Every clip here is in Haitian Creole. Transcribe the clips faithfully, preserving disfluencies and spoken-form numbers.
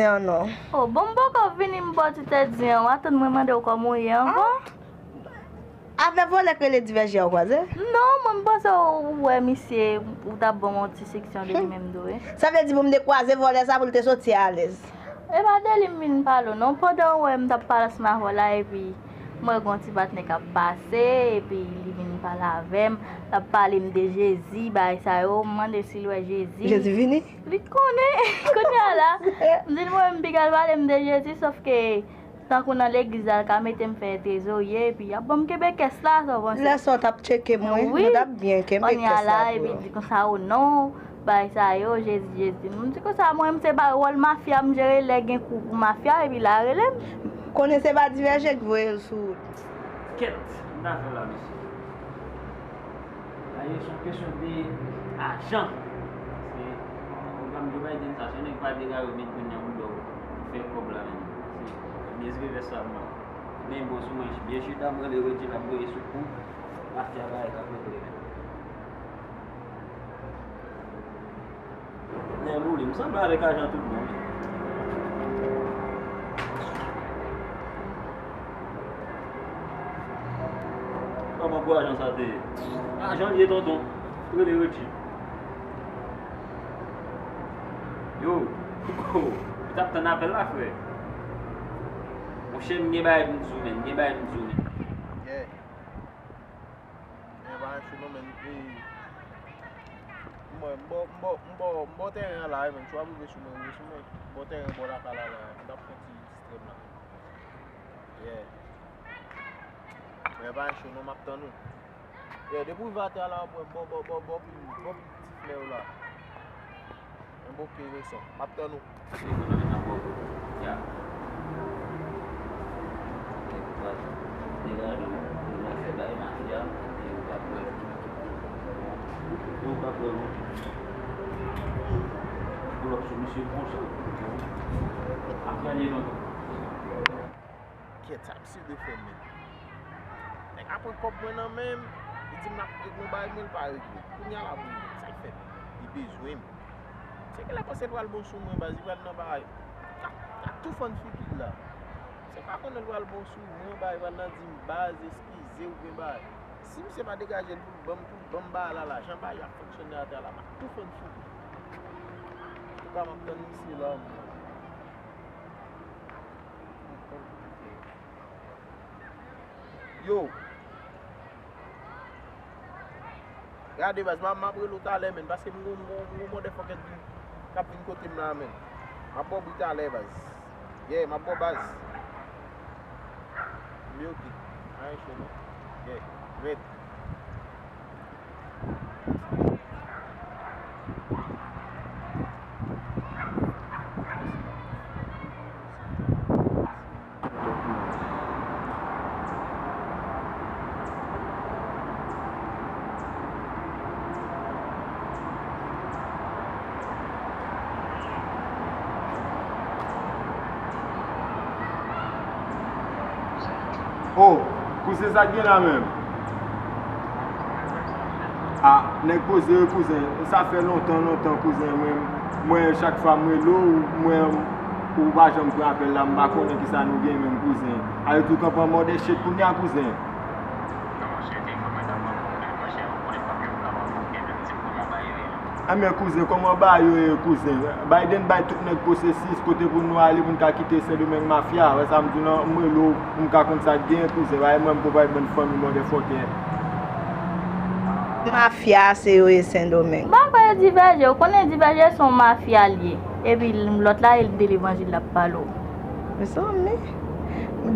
An non. Oh, bon, m poko vini, m bò ti tèt zen an. W atann mwen mande w kòman w ye anvan? Avè vòlè k rele Divèje a w kwaze? Non, mwen m panse w wè misye, ou t ap ban m yon ti seksyon de li menm tou, wi. Sa vle di pou m te kwaze vòlè sa pou l te soti alèz. E pa de li m vin pale w non. Pandan w wè m t ap pale ansanm avè w la, epi m wè gon ti patnè k ap pase, epi li vin pale avè m, l ap pale m de Jezi, bagay sa yo, m mande si l wè Jezi. Jezi vini? Li konnen, kounye a la, m di l mwen m piga l pale m de Jezi, sòf ke tankou nan legliz la, l ka mete m fè trezorye, epi y ap ban m kenbe kès la, sa w panse? Lè sa w t ap tcheke m, wi, mwen t ap byen kenbe kès la pou ou. Kounye a la, epi l di konsa, o non, bagay sa yo, Jezi, Jezi. M di konsa, mwen, m se ba wòl mafya, m jere lè gen kou pou mafya, epi l a rele m. Konnen se pa Divèje k voye l sou wout. Kèt, m ta fè la, mesye. Dayè, se yon kesyon de ajan. Paske pwogram Joe Biden sa, se yon nèg pa dega yo met grenn nan boudòk pou fè kòb la menm. Se byen revès sa m la. Men bon, sou mwen, byen chita, m rele redi l ap voye sou kou. Mafya bagay k ap regle menm. Nèg ou li, m sanble avèk ajan tout bon, wi. Kòman pou ajan sa te ye? Ajan l ye, tonton. Rele Richie. Yo. Ou t ap tann apèl la, frè? Monchè, m gen bagay pou m di w, menn. M gen bagay pou m di w, menn. Yeah. Men pa ancho non, men, e, mwen, m bò, m bò, m bò, m bò tèren an la, wi, men, si w ap rive sou mwen, rive sou mwen, m bò tèren bò lakay la, la, m t ap fè ti distrè m la. Yeah. Men pa ancho non, m ap tann ou. Yeah, depi w rive atè a la, w ap wè bò, bò, bò, bò, bò, bò, ti flè yo la. Enboke reson. M ap tann ou. Ekonomi nan Pòto. Ya. Nèg pa degaje w, ou nan fè bay mafya, e ou pa kwè. E ou pa kwè, non. Blòk sou misye konsa. Afè li non. Kèt, sa misye dwe fè menm. Nèg la pran kòb mwen nan men m, li di m l ap regle yon bagay, men l pa regle. Kounye a la pou li menm, sa l fè menm. Li bezwen m. Se genlè panse l pral bon sou mwen, baz, li pral nan bagay. L ap, l ap tou fann figi l la. Se pa konnen l pral bon sou mwen, bagay, pral nan di m, baz, eskize oubyen bagay. Si misye pa degaje l pou l ban m, pou l ban m bagay la, la, jan bagay yo ap fonksyone atè a la, m ap tou fann figi l. Antouka, m ap tann misye la, mwen. Yo. Gade baz, m ap, m ap rele w talè, menn, paske m gon, m gon, m gon motherfucker vin, k ap vin kote m la, menn. M ap ba w bri talè, baz. Yeah, m ap ba w baz. M oke. Anyen cho non. Yeah, red. Oh, kouzen, sa k gen la menm? Ah, nèg poze wi, kouzen. Sa fè lontan, lontan, kouzen. Mwen, mwen, chak fwa m rele w, mwen, ou pa janm pran apèl la, m pa konnen kisa nou gen menm, kouzen. Ale tou kanpe an mòde chet kounye a, kouzen. Ebyen, kouzen, kòman bagay yo ye, kouzen? Biden bay tout nèg pwosesis, kote pou nou ale, pou n ka kite Sendomeng mafya. Wè sa m di w lan, m rele w, pou m ka konn sa k genyen, kouzen. Bay mwen, m poko bay bann fanmi motherfucker. Mafya, se yo ye Sendomeng. M pa kwè yo Divèje, ou konnen Divèje se yon mafya l ye. Epi lòt la, e de levanjil l ap pale w. Mezanmi.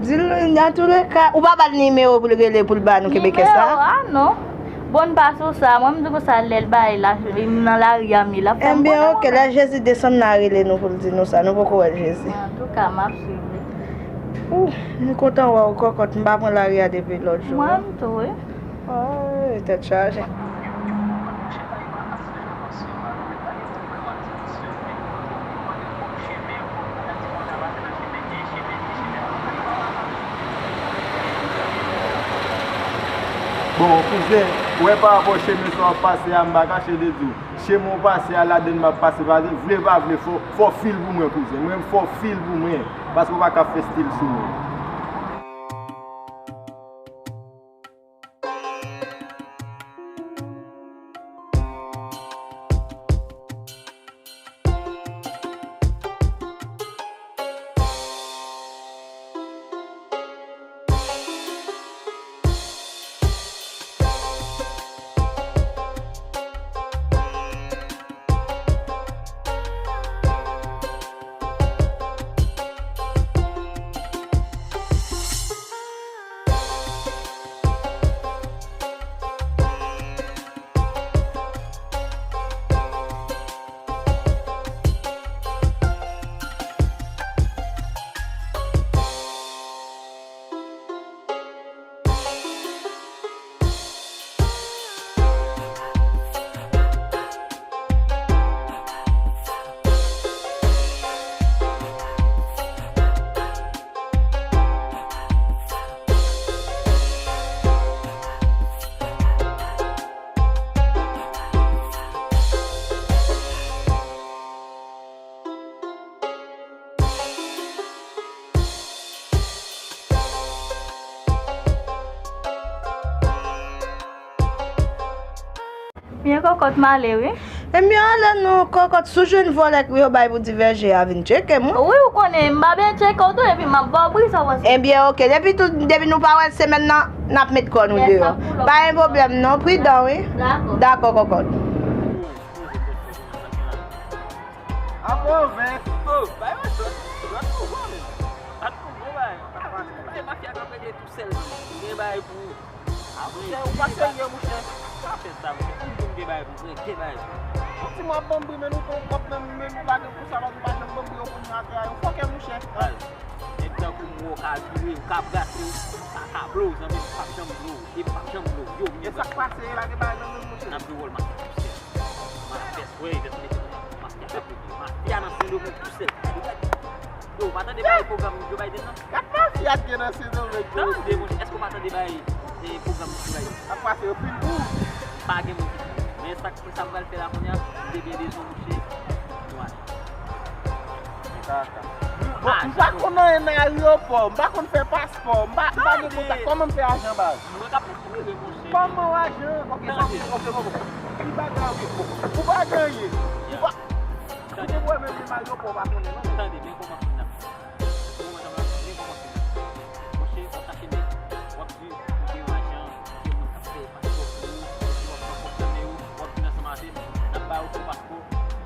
Di l, nan tou le ka, ou pa ba l nimewo pou l rele, pou l ba nou kenbe kès la? Nimewo, ah non. Bon, n pa sou sa. Mwen, m di konsa, lè l bay la, nan lari a m ye, l ap fè m konnen mwen menm. Ebyen, oke, lè Jezi desann la, rele nou pou l di nou sa. Nou poko wè Jezi. Antouka, m ap swiv li. Ou, m kontan wè w, kòkòt. M pa pran lari a depi lòt jou, non. Mwen menm tou, wi. Ay, tèt chaje. Bon, kouzen, ou wè pa rapò chemen sa w ap pase a, m pa kache de di w. Chemen w pase a, ladann m ap pase, pase, vle pa vle, fò, fò w fil pou mwen, kouzen. Mwen, fò w fil pou mwen, paske w pa ka fè stil sou mwen. Byen kòkòt m ale wi. Ebyen ale non kòkòt, si w jwenn vòlè yo bay pou divèje a vin tcheke m wi. Wi, ou konnen m pa byen tcheke w tou epi m ap ba w pri sa w panse. Ebyen oke, depi tout, depi nou pa wè l semèn nan, n ap met kò nou deyò. Pa gen pwoblèm non, pridan wi. Dakò. Dakò kòkòt. Apwovens. Oh, bay yon chans. Bat pou bon, men. Bat pou bon, bay. Se mafya k ap regle tou sèl, men. Gen bay pou A, monchè, ou pa serye, monchè. Pa fè sa, monchè. Tout moun gen bagay pou mwen, gen bagay pou mwen. Yon ti mwa banm bri, men nou pran kòb nan men nou lage pou sa, paske ou pa janm banm bri, ou konn atè a, yon fòkè, monchè. Al. Nèg tankou m wè w ka vire, w ka brase, w ka, ka blow, zanmi m, m p ap janm blow, e m p ap janm blow. Yo, e sa k pase, e lage bagay nan men m, monchè. N ap jwe wòl mafya tou sèl. Mafya, wè, mafya, mafya nan Sendomeng tou sèl. Yo, ou pa tande bagay pwogram Joe Biden nan? Gad mafya k gen nan Sendomeng. Tande, monchè, èske ou pa tande bagay, eh, pwogram Joe Biden? Sa k pase yo fin pou ou? Pa gen moun ki fin. Men sa, sa m pral fè la kounye a, m te gen bezwen mouche. Nou ale. Kaka. Bon, m pa konn anyen nan ayewopò, m pa konn fè paspò, m pa, m pa gen kontak. Kòman m fè ajan baz? Mwen k ap espere, monchè. Kòman w ajan? Ok, sa, ok, ok, ok. Ki bagay, ok, ok. Ou pa gen anyen. Ou pa, ou te wè menm, menm ayewopò w pa konnen, non? Tande, men kòman fin nan. Kòman sa va? Men kòman fin nan. Monchè, w ap chache nèg, w ap di, ou gen yon ajan, ou gen moun k ap fè paspò pou ou, epi w ap pran kòb nan men yo, w ap vin ansanm avè m, n ap ba yo tou paspò,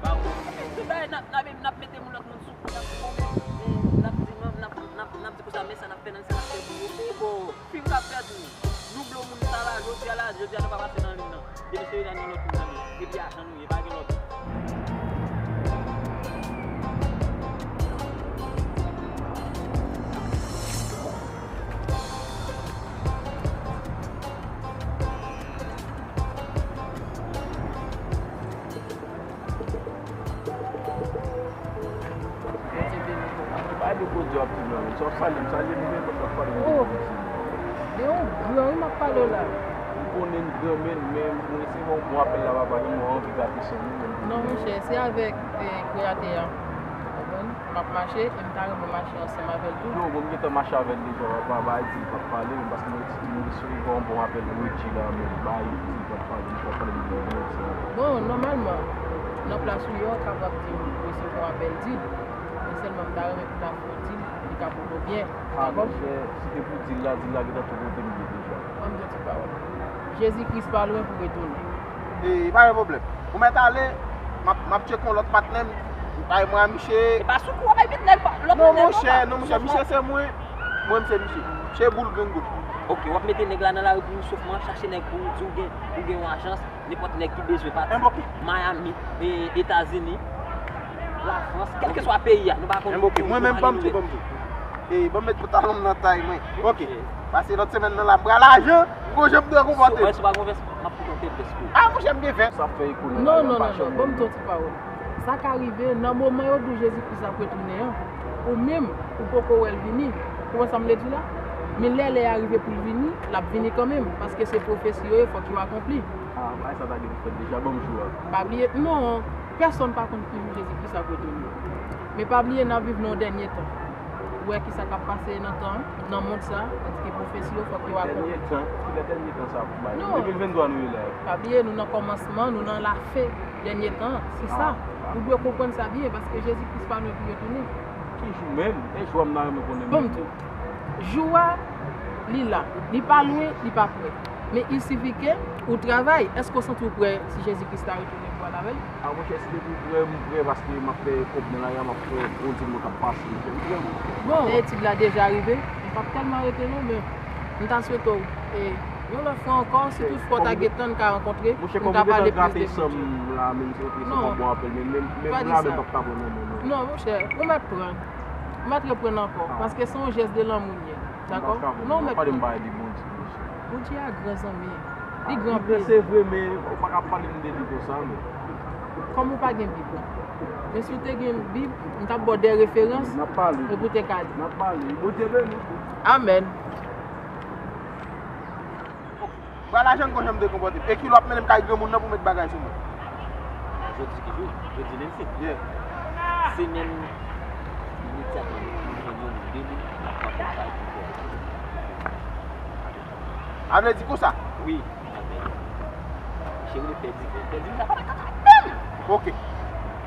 ba yo, tout bagay, n ap, n ap, n ap mete moun lòt moun sou kou, n ap di, bon, men, men, n ap di, n ap, n ap, n ap di konsa, men sa n ap fè nan, sa n ap fè pou yo, pi bon. Fim k ap fèt wi. Nou blo moun sa la, jodi a la, jodi a nou pa pase nan liy nan. Depi se nan lòt moun nan men. Epi ajan nou ye, pa gen lòt. Bondye beni w. Bay de Bondye w ap di mwen, menm si w ap salye m, salye m, men w ap pale m de Bondye. De yon gran wi m ap pale w la. M konnen m gran, men, men mwen resevwa yon bon apèl la, papa, men mwen anvi gate san nou menm. Non, monchè, se avèk, eh, Kreyatè a. Ou konprann? M ap mache, e m ta renmen mache ansanm avè l tou. Yo, bon, m gentan mache avè l deja, papa, bay di l p ap pale, men paske mwen di, mwen resevwa yon bon apèl Reggie la, men bay di l p ap pale, m p ap pale m di l Reggie. Bon, nòmalman, nan plas ou ye, w kapab di m resevwa apèl di l, men sèlman m ta renmen pou ta fè w di l, li ka pote w byen, ou dakò? Monchè, si te pou di l la, di l la gentan tou kote m ye deja. Ban m di w ti pawòl. Jezi Kris pa lwen pou retounen. E, pa gen pwoblèm. Ou mèt ale, m ap, m ap tcheke yon lòt patnè m. Bay mwen a misye. E pa sou kou w ap met nèg pa, lòt nèg non, monchè, non, monchè, misye se mwen. Mwen, m se misye. Misye boul grenn goud. Ok, w ap mete nèg la nan lari pou ou, sof mwen, chache nèg pou ou, di w gen, ou gen yon ajans, nenpòt nèg ki bezwen pati. Miami, e, Etazini, Lafrans, kèlkeswa peyi a, nou pa konn. Mwen menm, ban m di, ban m di. E, ban m met pantalon m nan tay mwen. Ok. Pase lòt semèn nan la, m pral ajan. Gon jan m dwe konpòte m. Si w pa gon vès, m ap fout yon pil vès pou ou. Ah, monchè, m gen vès. Sa fè ekonomi. Non, non, non, non. Ban m di yon ti pawòl. Sa ka rive, nan moman yo di w Jezi Kris ap retounen an, ou menm, ou poko wè l vini. Ou konprann sa m vle di la? Men lè lè a rive pou l vini, l ap vini kanmenm, paske se pwofesi yo ye, fòk yo akonpli. Ah, bagay sa ta gen pou fèt deja, ban m jou a. Pa bliye, non, pèsonn pa konn ki jou Jezi Kris ap retounen. Men pa bliye, n ap viv nan yon dènye tan. Ou wè ki sa k ap pase nan tan, nan mond sa, èske pwofesi yo fòk yo akonpli. Dènye tan, ki lè dènye tan sa pou bay? Non. De mil venntwa nou ye la. Pa bliye, nou nan kòmansman, nou nan lafen dènye tan, se sa. Ou dwe konprann sa byen, paske Jezi Kris pa lwen pou retounen. Ki jou menm? E jou a m ta renmen konnen menm. Bon, m di w. Jou a, li la. Li pa lwen, li pa pre. Men il suffit que ou travay. Èske w santi w prè si Jezi Kris ta retounen pou al avè l? A monchè, si depi w prè, m prè paske m ap fè kòb nan lari a, m ap fè gwo dil mwen k ap pase. M prè, m prè. Bon, etid la deja rive. M p ap tèlman rete non, men m ta swete w, e, yon lòt fwa ankò, si tout fwa w ta gentan n ka rankontre, nou ka pale plis de Bondye. Non, non, monchè, ou mèt pran. Ou mèt reprann ankò, paske se yon jès de lanmou l ye. Dakò? Non, mèt pale m bagay de Bondye, mesye. Bondye a gran zanmi. Li gran anpil. Se vre, men ou pa ka pale m de li konsa, men. Kòm ou pa gen Bib. Men si w te gen Bib, m t ap ba w de referans pou w te ka li. N ap pale. Bondye beni. Amèn. Bra lajan m konn jan m te konpòte m. E kilè w ap mennen m kay granmoun nan pou met bagay sou mwen? Jodi ki jou? Jodi lendi. Yeah. Semèn, imedyatman nou jwenn yon moun de moun, n ap pran kòb sa pou fè. A vle di konsa? Wi, amèn. Cheri, pèdi, pèdi, pèdi, sa pa nan kaka menm! Ok.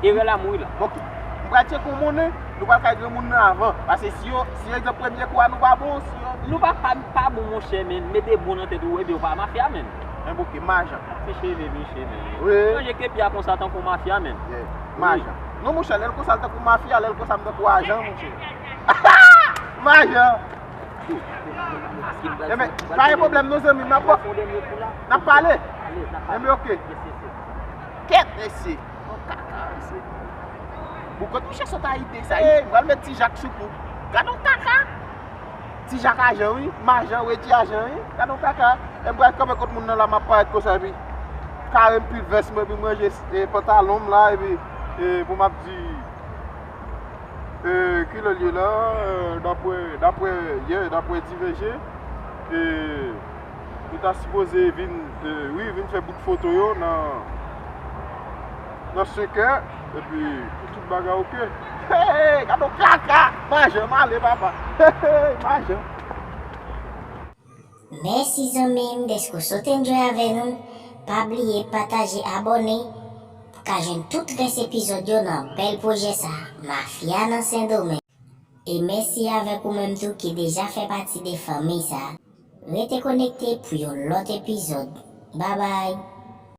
Erè la mouri la. Ok. M pral tcheke yon monnen, nou pral kay granmoun nan avan. Paske si yo, si egzanp premye kou a nou pa bon, si yo... Nou pa, pa, pa bon, monchè, men mete bon nan tèt ou, ebyen ou pa mafya, men. Enben ok, m ajan. Ti cheve, mesye, men. Wi. Chanje kepi a konsa tankou mafya, men. Yeah. M ajan. Non, monchè, lè l konsa l tankou mafya, lè l konsa m tankou ajan, monchè. M ajan. Enben, pa gen pwoblèm non, zanmi, m ap... N ap pale. Enben ok. Kèt, mesye. Yon kaka, mesye. Boukòt, monchè, sòt Ayiti sa. Ey, m pral met Ti Jak sou kou. Gade yon kaka. Ti Jak ajan, wi. M ajan, Redi ajan, wi. Gade yon kaka. E m pral kanpe kot moun nan la, m ap parèt konsa, epi kare m pil vès mwen, epi m ranje, e, pantalon m la, epi, e, pou m ap di, e, kilè l ye la, e, daprè, daprè, yeah, daprè D V G, e, nou ta sipoze vin, e, wi, vin fè bout foto yo nan, nan senkè, epi tout bagay ok. Hey, gade yon kaka! M ajan, m ale, papa. Hey, hey, m ajan. Mèsi zanmi m dèske w sot enjoy avè nou. Pa bliye pataje, abòne pou ka jwenn tout rès epizòd yo nan bèl pwojè sa, Mafya nan Sendomeng. E mèsi avèk ou menm tou ki deja fè pati de fanmi sa. Rete konekte pou yon lòt epizòd. Babay!